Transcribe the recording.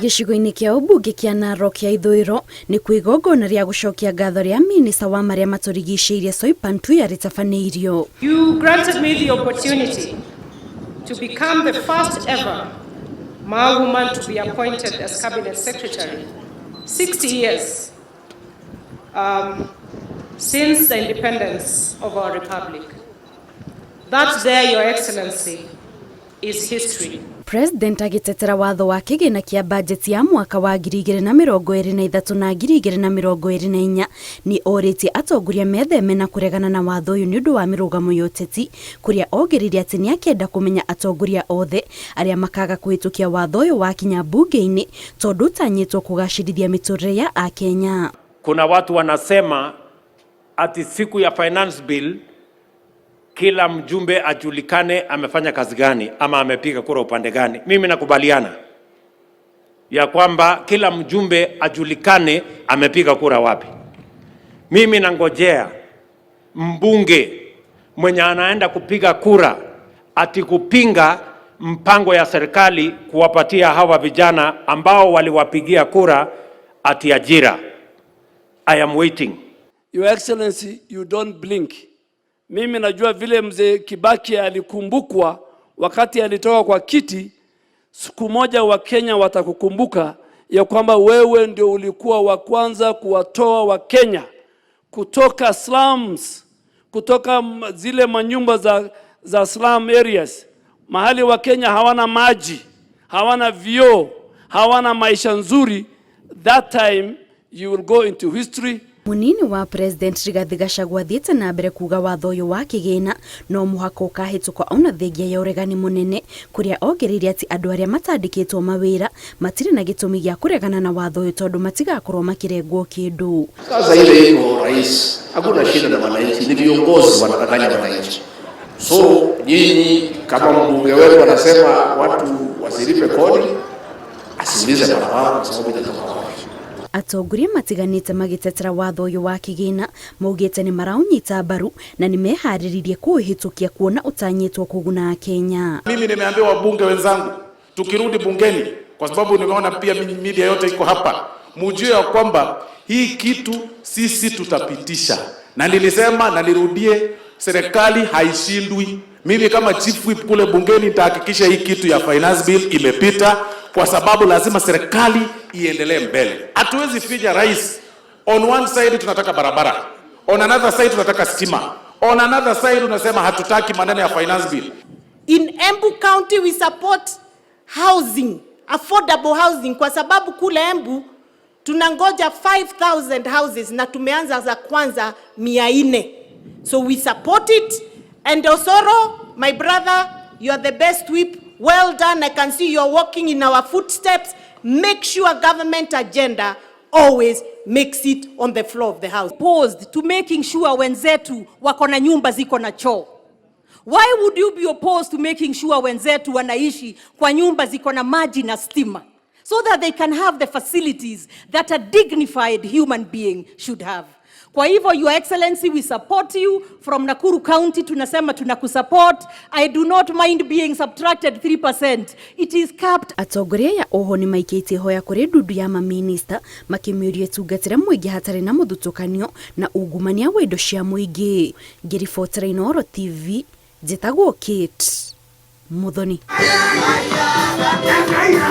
Gĩcigo-inĩ kĩa ũmbunge kĩa Narok ya ithũĩro nĩ kuo igongona rĩa gũcokia ngatho rĩa minista wa marĩa matũrigicĩirie Soipan Tuya rĩtabanĩirio. You granted me the opportunity to become the first ever Maa woman to be appointed as cabinet secretary 60 years since the independence of our republic. That there, Your Excellency, is history. President agĩtetera watho wa kĩgĩna kĩa bajeti ya mwaka wa 2023 na 2024 nĩ orĩtie atongoria metheme na kũregana na watho ũyũ nĩ ũndũ wa mĩrũgamo ya ũteti, kũrĩa ongereire atĩ nĩ akenda kũmenya atongoria othe arĩa makaga kũhĩtũkia watho ũyũ wakinya mbunge-inĩ tondũ ũtanyĩtwo kũgacĩrithia mĩtũrĩre ya Akenya. Kuna watu wanasema ati siku ya finance bill kila mjumbe ajulikane amefanya kazi gani ama amepiga kura upande gani. Mimi nakubaliana ya kwamba kila mjumbe ajulikane amepiga kura wapi. Mimi nangojea mbunge mwenye anaenda kupiga kura ati kupinga mpango ya serikali kuwapatia hawa vijana ambao waliwapigia kura ati ajira. I am waiting. Your Excellency, you don't blink. Mimi najua vile mzee Kibaki alikumbukwa wakati alitoka kwa kiti, siku moja Wakenya watakukumbuka ya kwamba wewe ndio ulikuwa wa kwanza kuwatoa Wakenya kutoka slums, kutoka zile manyumba za slum areas, mahali Wakenya hawana maji, hawana vyoo, hawana maisha nzuri. That time you will go into history. Munini wa President Rigathi Gachagua athiĩte na mbere kuga watho ũyũ wa kĩgĩna no mũhaka ũkahĩtũka ona thengia ya ũregani mũnene, kũrĩa ongereire atĩ andũ arĩa matandĩkĩtwo mawĩra matirĩ na gĩtũmi gĩa kũregana na watho ũyũ tondũ matigakorwo makĩrengwo kĩndũ. Sasa ile iko rais, hakuna shida na wananchi, ni viongozi wanadanganya wananchi. So nyinyi kama mbunge wenu anasema watu wasilipe kodi, asiulize barabara kwa sababu itatoka wapi? Atongoria matiganĩte magĩtetera watho ũyũ wa kĩgĩna maugĩte nĩ maraũnyita mbaru na nĩ meharĩrĩirie kũũhĩtũkia kuona ũtanyĩtwo kũguna Akenya. Mimi nimeambia wabunge wenzangu tukirudi bungeni, kwa sababu nimeona pia media yote iko hapa, mujue ya kwamba hii kitu sisi tutapitisha, na nilisema na nirudie, serikali haishindwi. Mimi kama chief whip kule bungeni nitahakikisha hii kitu ya finance bill imepita, kwa sababu lazima serikali iendelee mbele. Hatuwezi finya rais. On one side tunataka barabara, on another side tunataka stima, on another side unasema hatutaki maneno ya finance bill. In Embu County we support housing, affordable housing, kwa sababu kule Embu tunangoja 5000 houses na tumeanza za kwanza 400. So we support it. And Osoro, my brother, you are the best whip. Well done. I can see you are walking in our footsteps. Make sure government agenda always makes it on the floor of the house. Opposed to making sure wenzetu wako na nyumba ziko na choo? Why would you be opposed to making sure wenzetu wanaishi kwa nyumba ziko na maji na stima so that they can have the facilities that a dignified human being should have? Kwa hivyo, Your Excellency, we support you from Nakuru County. Tunasema tunakusupport. I do not mind being subtracted 3%. It is capped. Atongoria aya oho nĩ maikĩtie ihoya kũrĩ ndundu ya maminista makĩmĩũria ĩtungatĩre mũingĩ hatarĩ na mũthutũkanio na ungumania wa indo cia mũingĩ. Ngĩribotera Inooro TV, njĩtagwo Kate Muthoni.